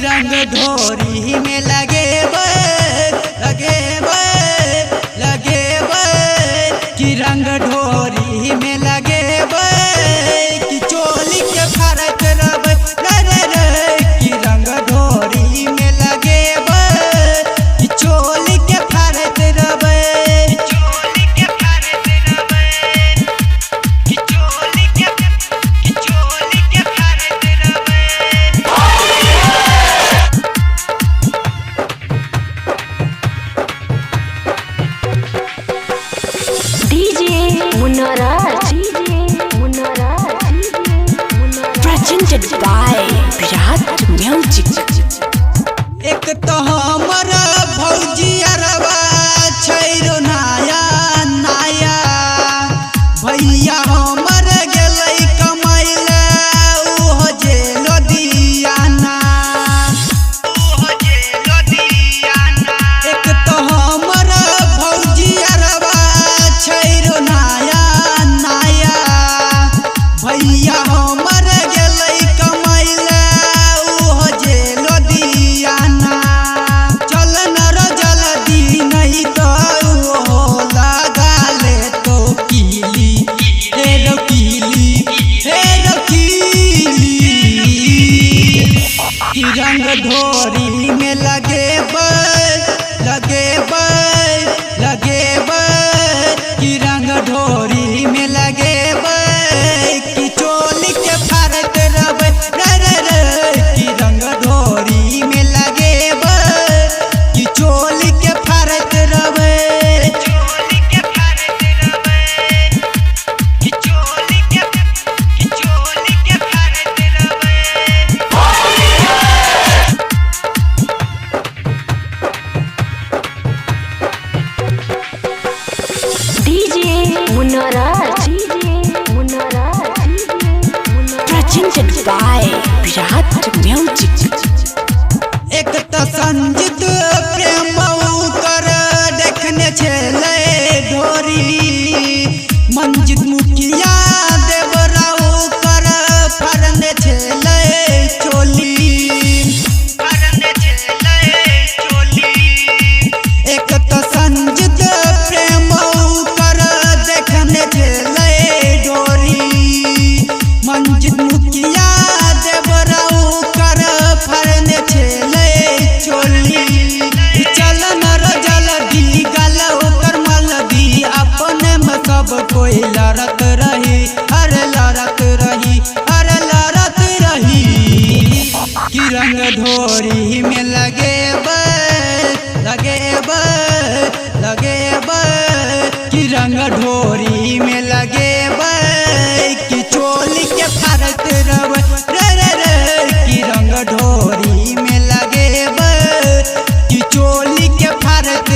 रंग ढोरी में लगेबै लगेबै लगेबै कि रंग ढोरी में लगेबै कि चोली के फरक रहबै रे रे रे कि रंग ढोरी में लगेबै कि चोली के फरक रहबै चोली के फरक रहबै कि चोली के फरक रहबै। DJ Munna Raj DJ Munna Raj DJ Munna Raj. Presented by Virat Music. एक तो हमर भौजी अरबा छै रो नाया नाया भैया हमर गेलै कमैले ओहो जे लोदियाना ओहो जे लोदियाना। एक तो हमर भौजी अरबा छै रो नाया नाया भैया हमर गेलै कमैले ओहो जे लोदियाना चल नर जल्दी नहीं तो ओहो लगा ले तो कीली हे रोकीली हे रोकीली कि रंग ढोरी में लगेबै लगेबै लगेबै कि रंग ढोरी में लगेबै कि चोली के फरक रहबै रे रे रे कि रंग ढोरी में लगेबै कि चोली के फरक रहबै चोली के फरक रहबै कि चोली के फरक रहबै। DJ Munna Raj DJ Munna Raj DJ Munna Raj. Presented by Virat Music. एक त संजित प्रेम कर देखने छेलै ढोरी मंजित मुखिया देवराव कर फरने छेलै चोली फरने छेलै चोली। एक त संजित प्रेम कर देखने छेलै ढोरी मंजित मुखिया देवराव कर फरने छेलै चोली चल नर जल्दी गल ओकर मलदी अपने में सब कोई लड़त रही अरे लड़त रही अरे लड़त रही कि रंग ढोरी में लगेबै लगेबै लगेबै कि रंग ढोरी में लगेबै कि चोली के फरक रहबै रे रे रे कि रंग ढोरी में लगेबै कि चोली के फरक।